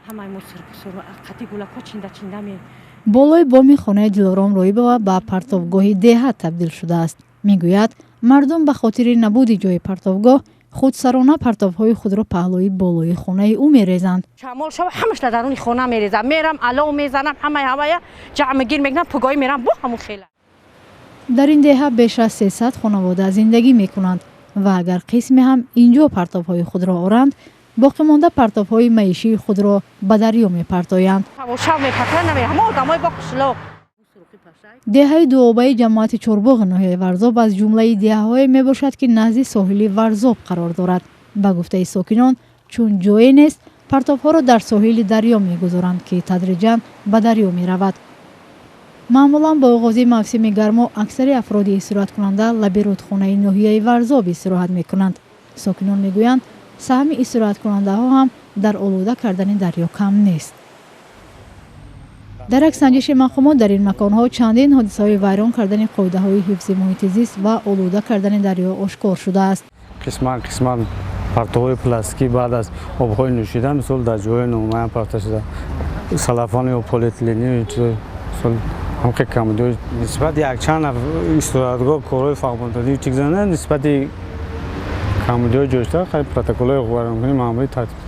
Ҳамаи мо сурпусур қати гулакҳо чинда чинда ме. Болои боми хонаи Дилором Роибова ба партовгоҳи деҳа табдил шудааст. Мегӯяд, мардум ба хотири набуди ҷои партовгоҳ худсарона партовҳои худро паҳлӯи болои хонаи ӯ мерезанд. Шамол шава, ҳамаш дар даруни хона мерезам. Мерам, алов мезанам, ҳамаи ҳавая ҷамъгир мекунам, пугоҳӣ мерам, бо ҳамун хела. Дар ин деҳа беш аз 300 хонавода зиндагӣ мекунанд ва агар қисме ҳам ин ҷо партовҳои худро оранд, боқимонда партовҳои маишии худро ба дарё мепартоянд. Шав мепартоянд, намерам, ҳама одамои бо қишлоқ. Деҳаи Дуобаи ҷамоати Чорбоғи ноҳияи Варзоб аз ҷумлаи деҳаҳое мебошад, ки назди соҳили Варзоб қарор дорад. Ба гуфтаи сокинон, чун ҷое нест, партовҳоро дар соҳили дарё мегузоранд, ки тадриҷан ба дарё меравад. Маъмулан бо оғози мавсими гармо аксари афроди истироҳаткунанда лаби рудхонаи ноҳияи Варзоб истироҳат мекунанд. Сокинон мегӯянд, саҳми истироҳаткунандаҳо ҳам дар олуда кардани дарё кам нест. Дар як санҷиши мақомот дар ин маконҳо чандин ҳодисаҳои вайрон кардани қоидаҳои ҳифзи муҳити зист ва олуда кардани дарё ошкор шудааст. Қисман қисман партовҳои пластикӣ баъд аз обҳои нӯшида, мисол, дар ҷойҳои номуайян парта шуда, салафон ё полиэтилени, мисол, ҳамхел камудиҳо нисбати якчанд истироҳатгоҳ корҳои фаҳмондодӣ чигзана, нисбати камудиҳои ҷойшуда протоколҳои вайронкунии маъмурӣ тартиб.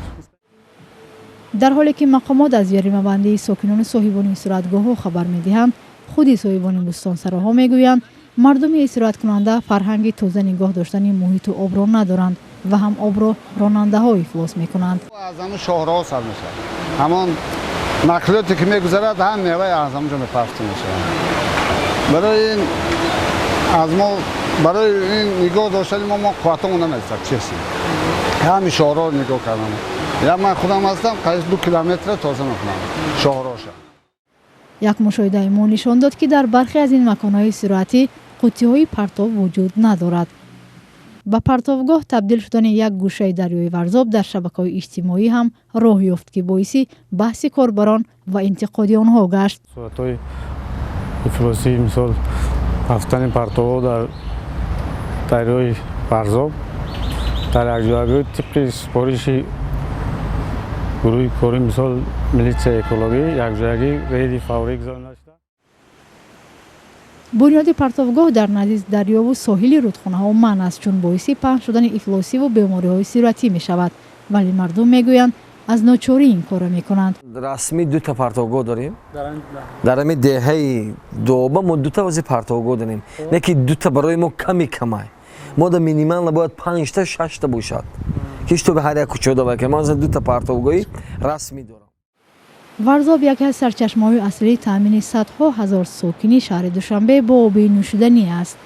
Дар ҳоле ки мақомот аз ҷаримабандии сокинону соҳибони истироҳатгоҳҳо хабар медиҳанд, худи соҳибони бӯстонсароҳо мегӯянд, мардуми истироҳаткунанда фарҳанги тоза нигоҳ доштани муҳиту обро надоранд ва ҳам обро ронандаҳо ифлос мекунанд. Аз ҳамун шоҳроҳ сар мешавад, ҳамон нақлиёте ки мегузарад, ҳам меваи аз ҳамонҷо мепартофта мешавад. Барои ин аз мо, барои ин нигоҳ доштани мо қувватамон намерасад, честно. Ҳамин шоҳроҳ нигоҳ кардан, я ман худам ҳастам, қариб 2 километра тоза мекунам шоҳроша. Як мушоҳидаи мо нишон дод, ки дар бархе аз ин маконҳои истироҳатӣ қуттиҳои партов вуҷуд надорад. Ба партовгоҳ табдил шудани як гӯшаи дарёи Варзоб дар шабакаҳои иҷтимоӣ ҳам роҳ ёфт, ки боиси баҳси корбарон ва интиқоди онҳо гашт. Суратҳои ифлосӣ, мисол, рафтани партовҳо дар дарёи Варзоб дар якҷоягӣ тибқи супориши гурӯҳи корӣ, мисол, милитсияи экологӣ, якҷоягӣ рейди фаврӣ гузаронида шуда. Бунёди партовгоҳ дар назди дарёву соҳили рудхонаҳо манъ аст, чун боиси паҳн шудани ифлосиву бемориҳои сироятӣ мешавад, вале мардум мегӯянд, аз ночорӣ ин корро мекунанд. Расмӣ дута партовгоҳ дорем дар ҳамин деҳаи Дуоба. Мо дута ози партовгоҳ дорем, не ки дута барои мо ками камай. Мо да минимально бояд панҷта, шашта бошад, ки чтобы ҳар як кӯчода бака. Мо дута партовгоҳи расмӣ дорам. Варзоб яке аз сарчашмаҳои аслии таъмини садҳо ҳазор сокини шаҳри Душанбе бо оби нӯшиданӣ аст.